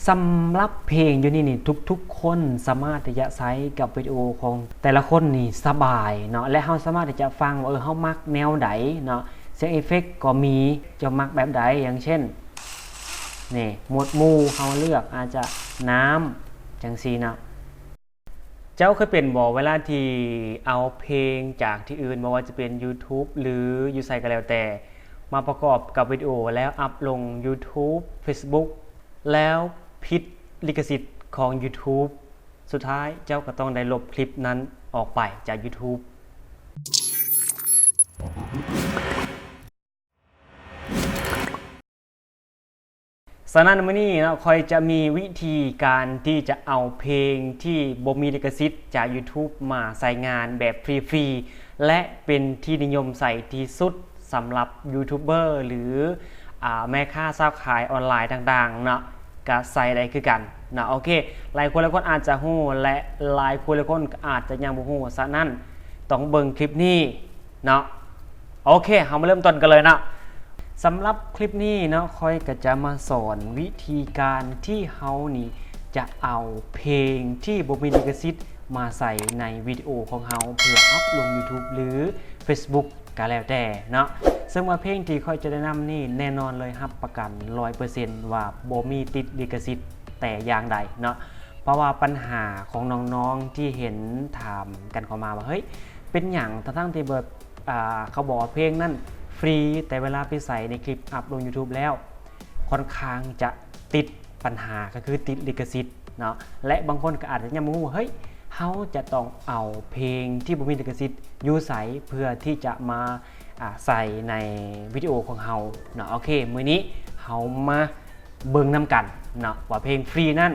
ສຳລັບເພງຢູ່ນີ້ນີ້ ທຸກໆຄົນສາມາດທີ່ຈະໃຊ້ກັບວິດີໂອຂອງແຕ່ລະຄົນນີ້ສະບາຍເນາະ ແລະ ເຮົາສາມາດທີ່ຈະຟັງວ່າ ເອີ ເຮົາມັກແນວໃດເນາະ ສຽງເອຟເຟັກກໍມີ ເຈົ້າມັກແບບໃດ ຢ່າງເຊັ່ນ ນີ້ ໝວດໝູ່ເຮົາເລືອກອາດຈະນ້ຳ ຈັ່ງຊີ້ເນາະ. ເຈົ້າເຄີຍເປັນບໍ່ ເວລາທີ່ເອົາເພງຈາກທີ່ອື່ນ ບໍ່ວ່າຈະເປັນ YouTube ຫຼື ຢູ່ໃສກໍແລ້ວແຕ່ ມາປະກອບກັບວິດີໂອ ແລ້ວອັບລົງ YouTube Facebook ແລ້ວຜິດລິຂະສິດຂອງ YouTube ສຸດທ້າຍເຈົ້າກໍຕ້ອງໄດ້ລົບຄລິບນັ້ນອອກໄປຈາກ YouTube. ສະນັ້ນ ມື້ນີ້ເນາະ ຂ້ອຍຈະມີວິທີການທີ່ຈະເອົາເພງທີ່ບໍ່ມີລິຂະສິດຈາກ YouTube ມາໃຊ້ງານແບບຟຣີໆ ແລະ ເປັນທີ່ນິຍົມໃຊ້ທີ່ສຸດສຳລັບຢູທູບເບີ ຫຼື ອາ ແມ່ຄ້າຊາວຂາຍອອນລາຍຕ່າງໆເນາະ ກະໃຊ້ໄດ້ຄືກັນເນາະ. ໂອເຄ ຫຼາຍຄົນຫຼາຍຄົນອາດຈະຮູ້ ແລະ ຫຼາຍຄົນຫຼາຍຄົນກໍອາດຈະຍັງບໍ່ຮູ້. ສະນັ້ນ ຕ້ອງເບິ່ງຄລິບນີ້ ເນາະ. ໂອເຄ ເຮົາມາເລີ່ມຕົ້ນກັນເລີຍເນາະ. ສຳລັບຄລິບນີ້ເນາະ ຂ້ອຍກໍຈະມາສອນວິທີການທີ່ເຮົານີ້ຈະເອົາເພງທີ່ບໍ່ມີລິຂະສິດມາໃສ່ໃນວິດີໂອຂອງເຮົາ ເພື່ອອັບລົງ YouTube ຫຼື Facebook ກໍແລ້ວແຕ່ເນາະ. ເຊິ່ງວ່າເພງທີ່ຂ້ອຍຈະແນະນຳນີ້ ແນ່ນອນເລີຍ ຮັບປະກັນຮ້ອຍເປີເຊັນວ່າບໍ່ມີຕິດລິຂະສິດແຕ່ຢ່າງໃດເນາະ. ເພາະວ່າບັນຫາຂອງນ້ອງໆທີ່ເຫັນຖາມກັນເຂົ້າມາວ່າ ເຮີ້ຍ ເປັນຫຍັງ ທັງໆທີ່ແບບ ອ່າ ເຂົາບອກວ່າເພງນັ້ນຟຣີ ແຕ່ເວລາໄປໃສ່ໃນຄລິບອັບລົງ YouTube ແລ້ວ ຄ່ອນຂ້າງຈະຕິດບັນຫາ ກໍຄືຕິດລິຂະສິດເນາະ. ແລະ ບາງຄົນກໍອາດຈະຍັງບໍ່ຮູ້ວ່າ ເຮີ້ຍ ເຮົາຈະຕ້ອງເອົາເພງທີ່ບໍ່ມີລິຂະສິດຢູ່ໃສ ເພື່ອທີ່ຈະມາ ອ່າ ໃສ່ໃນວິດີໂອຂອງເຮົາເນາະ. ໂອເຄ ມື້ນີ້ເຮົາມາ ເບິ່ງນຳກັນເນາະ ວ່າເພງຟຣີນັ້ນ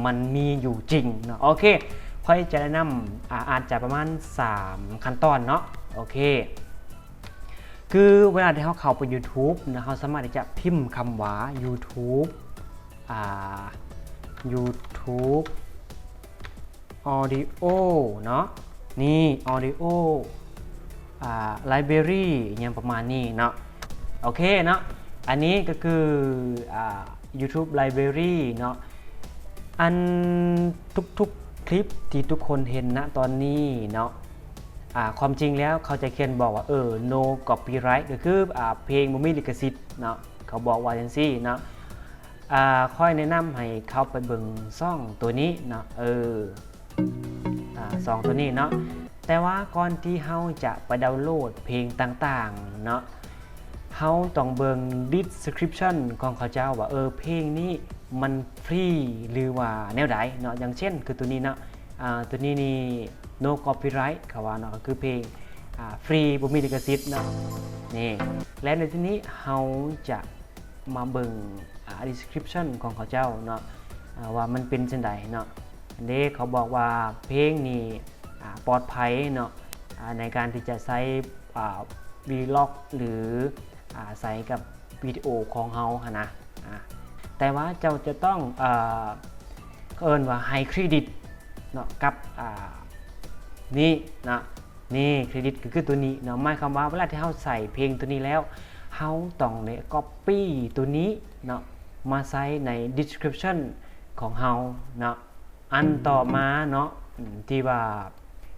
ມັນມີຢູ່ຈິງເນາະ. ໂອເຄ ຂ້ອຍຈະແນະນຳ ອາ ອາດຈະປະມານສາມຂັ້ນຕອນເນາະ. ໂອເຄ ຄືເວລາທີ່ເຮົາເຂົ້າໄປ YouTube ນະ ເຮົາສາມາດທີ່ຈະພິມຄຳວ່າ YouTube ອ່າ YouTube Audio ເນາະ ນີ້ Audio ອ່າ Library ຫຍັງປະມານນີ້ເນາະ. ໂອເຄເນາະ ອັນນີ້ກໍຄື ອ່າ YouTube Library ເນາະ. ອັນທຸກໆຄລິບທີ່ທຸກຄົນເຫັນນະຕອນນີ້ເນາະ ອ່າ ຄວາມຈິງແລ້ວເຂົາຈະຂຽນບອກວ່າ ເອີ no copyright ກໍຄື ອ່າ ເພງບໍ່ມີລິຂະສິດເນາະ ເຂົາບອກວ່າຈັ່ງຊີ້ເນາະ. ອ່າ ຂ້ອຍແນະນຳໃຫ້ເຂົ້າໄປເບິ່ງຊ່ອງໂຕນີ້ເນາະ ເອີ ອ່າ ຊ່ອງໂຕນີ້ເນາະ. ແຕ່ວ່າກ່ອນທີ່ເຮົາຈະໄປດາວໂຫຼດເພງຕ່າງໆເນາະ ເຮົາຕ້ອງເບິ່ງ description ຂອງເຂົາເຈົ້າວ່າ ເອີ ເພງນີ້ມັນຟຣີ ຫຼືວ່າແນວໃດເນາະ. ຢ່າງເຊັ່ນ ຄືໂຕນີ້ເນາະ ອ່າ ໂຕນີ້ນີ້ no copyright ເຂົາວ່າເນາະ ກໍຄືເພງ ອ່າ ຟຣີ ບໍ່ມີລິຂະສິດເນາະ ນີ້. ແລະ ໃນທີ່ນີ້ເຮົາຈະ ມາເບິ່ງ ອ່າ description ຂອງເຂົາເຈົ້າເນາະ ອ່າ ວ່າມັນເປັນຈັ່ງໃດເນາະ. ເດ້ ເຂົາບອກວ່າເພງນີ້ ອ່າ ປອດໄພເນາະ ອ່າ ໃນການທີ່ຈະໃຊ້ ອ່າ vlog ຫຼື ອ່າ ໃຊ້ກັບວິດີໂອຂອງເຮົາຫັ້ນນະ. ອ່າ ແຕ່ວ່າເຈົ້າຈະຕ້ອງ ເອີ ເອີ້ນວ່າໃຫ້ເຄຣດິດເນາະ ກັບ ອ່າ ນີ້ເນາະ. ນີ້ ເຄຣດິດກໍຄືໂຕນີ້ເນາະ ໝາຍຄວາມວ່າເວລາທີ່ເຮົາໃສ່ເພງໂຕນີ້ແລ້ວ ເຮົາຕ້ອງໄດ້ copy ໂຕນີ້ເນາະ ມາໃສ່ໃນ description ຂອງເຮົາເນາະ. ອັນຕໍ່ມາເນາະ ທີ່ວ່າ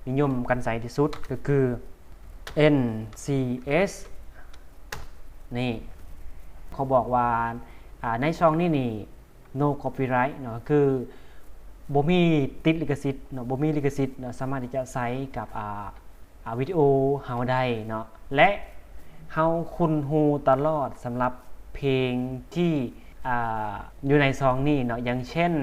ນິຍົມກັນໃຊ້ທີ່ສຸດກໍຄື ເອັນ ຊີ ເອັສ ນີ້ ເຂົາບອກວ່າ ອ່າ ໃນຊ່ອງນີ້ນີ້ no copyright ເນາະ ຄືບໍ່ມີຕິດລິຂະສິດເນາະ ບໍ່ມີລິຂະສິດເນາະ ສາມາດທີ່ຈະໃຊ້ກັບ ອ່າ ອ່າ ວິດີໂອເຮົາໄດ້ເນາະ ແລະ ເຮົາຄຸ້ນຮູ້ຕະຫຼອດສຳລັບເພງທີ່ ອ່າ ຢູ່ໃນຊ່ອງນີ້ເນາະ ຢ່າງເຊັ່ນ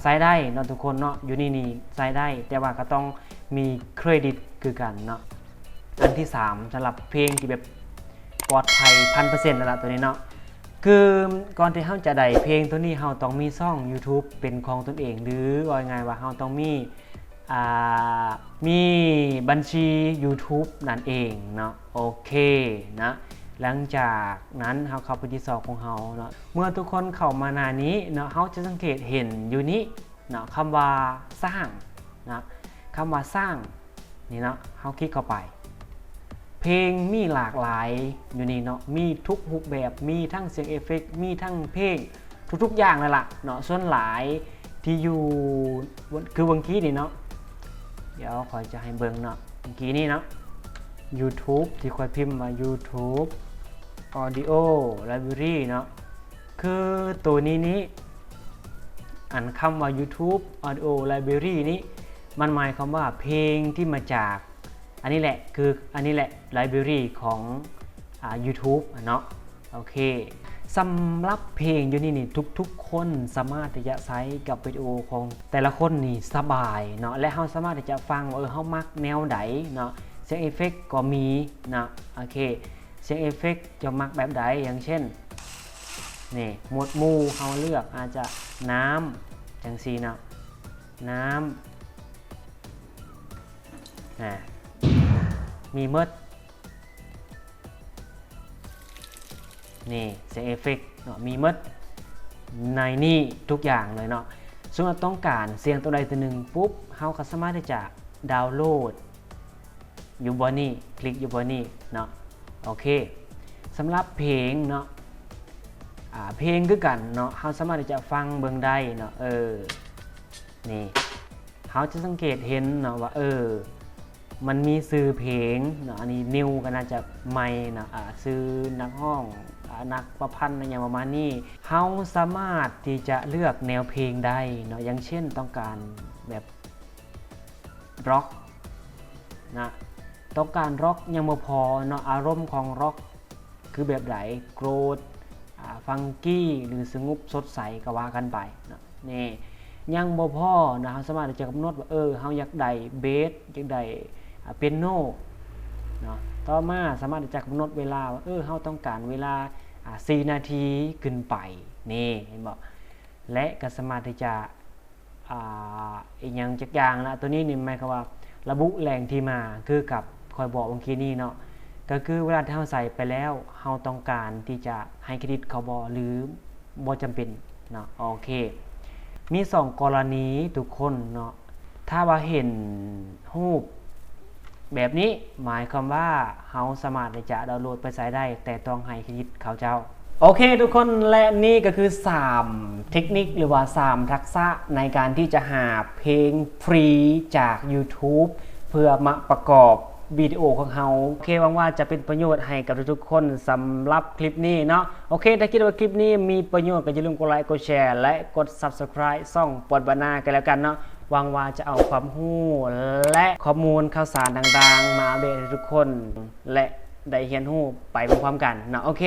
ໃຊ້ໄດ້ເນາະທຸກຄົນເນາະ ຢູ່ໃນນີ້ໃຊ້ໄດ້ ແຕ່ວ່າກໍຕ້ອງມີເຄຣດິດຄືກັນເນາະ. ອັນທີສາມ ສຳລັບເພງທີ່ແບບປອດໄພພັນເປີເຊັນແລ້ວລະ ໂຕນີ້ເນາະ ຄືກ່ອນທີ່ເຮົາຈະໄດ້ເພງໂຕນີ້ ເຮົາຕ້ອງມີຊ່ອງ YouTube ເປັນຂອງຕົນເອງ ຫຼື ເວົ້າງ່າຍໆວ່າເຮົາຕ້ອງມີ ອ່າ ມີບັນຊີ YouTube ນັ້ນເອງເນາະ. ໂອເຄນະ ຫຼັງຈາກນັ້ນເຮົາເຂົ້າໄປທີ່ຊ່ອງຂອງເຮົາເນາະ. ເມື່ອທຸກຄົນເຂົ້າມາໜ້ານີ້ເນາະ ເຮົາຈະສັງເກດເຫັນຢູ່ນີ້ເນາະ ຄຳວ່າສ້າງເນາະ. ຄຳວ່າສ້າງນີ້ເນາະ ເຮົາຄລິກເຂົ້າໄປ. ເພງມີຫຼາກຫຼາຍຢູ່ນີ້ເນາະ ມີທຸກຮູບແບບ ມີທັງສຽງເອເຟັກ ມີທັງເພງ ທຸກໆຢ່າງເລີຍລະເນາະ. ສ່ວນຫຼາຍທີ່ຢູ່ ຄືເມື່ອກີ້ນີ້ເນາະ ດຽວຂ້ອຍຈະໃຫ້ເບິ່ງເນາະ ເມື່ອກີ້ນີ້ເນາະ YouTube ທີ່ຂ້ອຍພິມວ່າ YouTube Audio Library ເນາະ ຄືໂຕນີ້ນີ້ ອັນຄຳວ່າ YouTube Audio Library ນີ້ ມັນໝາຍຄວາມວ່າເພງທີ່ມາຈາກ ອັນນີ້ແຫຼະ ຄືອັນນີ້ແຫຼະ library ຂອງ ອ່າ YouTube ເນາະ. ໂອເຄ ສຳລັບເພງຢູ່ນີ້ນີ້ ທຸກໆຄົນສາມາດທີ່ຈະໃຊ້ກັບວິດີໂອຂອງແຕ່ລະຄົນນີ້ສະບາຍເນາະ ແລະ ເຮົາສາມາດທີ່ຈະຟັງວ່າ ເອີ ເຮົາມັກແນວໃດເນາະ ສຽງເອເຟັກກໍມີເນາະ. ໂອເຄ ສຽງເອເຟັກເຈົ້າມັກແບບໃດ ຢ່າງເຊັ່ນ ນີ້ ໝວດໝູ່ເຮົາເລືອກອາດຈະນ້ຳ ຈັ່ງຊີ້ເນາະ ນ້ຳ ອາ ມີໝົດ ນີ້ ສຽງເອເຟັກເນາະ ມີໝົດໃນນີ້ທຸກຢ່າງເລີຍເນາະ. ສົມມຸດຕ້ອງການສຽງໂຕໃດໂຕໜຶ່ງປຸບ ເຮົາກໍສາມາດທີ່ຈະດາວໂຫຼດຢູ່ບ່ອນນີ້ ຄລິກຢູ່ບ່ອນນີ້ເນາະ. ໂອເຄ ສຳລັບເພງເນາະ ອາ ເພງຄືກັນເນາະ ເຮົາສາມາດທີ່ຈະຟັງເບິ່ງໄດ້ເນາະ ເອີ ນີ້ ເຮົາຈະສັງເກດເຫັນເນາະວ່າ ເອີ ມັນມີຊື່ເພງເນາະ ອັນນີ້ New ກໍໜ້າຈະໃໝ່ເນາະ ອາ ຊື່ນັກຮ້ອງ ອາ ນັກປະພັນ ອີຫຍັງປະມານນີ້. ເຮົາສາມາດທີ່ຈະເລືອກແນວເພງໄດ້ເນາະ ຢ່າງເຊັ່ນ ຕ້ອງການແບບ Rock ນະ ຕ້ອງການ Rock ຍັງບໍ່ພໍເນາະ ອາລົມຂອງ Rock ຄືແບບໃດ ໂກຣດ ອາ ຟັງກີ້ ຫຼື ສະຫງົບ ສົດໃສ ກໍວ່າກັນໄປເນາະ. ນີ້ ຍັງບໍ່ພໍນະ ເຮົາສາມາດທີ່ຈະກຳນົດວ່າ ເອີ ເຮົາຢາກໄດ້ເບສ ຢາກໄດ້ ອາ ເປຍໂນເນາະ. ຕໍ່ມາສາມາດທີ່ຈະກຳນົດເວລາວ່າ ເອີ ເຮົາຕ້ອງການເວລາ ອາ ສີ່ນາທີຂຶ້ນໄປ ນີ້ ເຫັນບໍ່ ແລະ ກໍສາມາດທີ່ຈະ ອາ ອີຫຍັງຈັກຢ່າງນະ ໂຕນີ້ນີ້ໝາຍຄວາມວ່າລະບຸແຫຼ່ງທີ່ມາ ຄືກັບຂ້ອຍບອກເມື່ອກີ້ນີ້ເນາະ ກໍຄືເວລາທີ່ເຮົາໃສ່ໄປແລ້ວ ເຮົາຕ້ອງການທີ່ຈະໃຫ້ເຄຣດິດເຂົາບໍ່ ຫຼື ບໍ່ຈຳເປັນເນາະ. ໂອເຄ ມີສອງກໍລະນີທຸກຄົນເນາະ ຖ້າວ່າເຫັນຮູບ ແບບນີ້ໝາຍຄວາມວ່າເຮົາສາມາດທີ່ຈະດາວໂຫຼດໄປໃຊ້ໄດ້ ແຕ່ຕ້ອງໃຫ້ເຄຣດິດເຂົາເຈົ້າ. ໂອເຄທຸກຄົນ ແລະ ນີ້ກໍຄືສາມເທັກນິກ ຫຼືວ່າສາມທັກສະໃນການທີ່ຈະຫາເພງຟຣີຈາກ YouTube ເພື່ອມາປະກອບວິດີໂອຂອງເຮົາ. ໂອເຄ ຫວັງວ່າຈະເປັນປະໂຫຍດໃຫ້ກັບທຸກໆຄົນສຳລັບຄລິບນີ້ເນາະ. ໂອເຄ ຖ້າຄິດວ່າຄລິບນີ້ມີປະໂຫຍດ ກໍຢ່າລືມກົດໄລ ກົດແຊ ແລະ ກົດ Subscribe ຊ່ອງປອດບານາກັນແລ້ວກັນເນາະ. ຫວັງວ່າຈະເອົາຄວາມຮູ້ ແລະ ຂໍ້ມູນຂ່າວສານຕ່າງໆ ມາອັບເດດໃຫ້ທຸກຄົນ ແລະ ໄດ້ຮຽນຮູ້ໄປພ້ອມໆກັນເນາະ. ໂອເຄ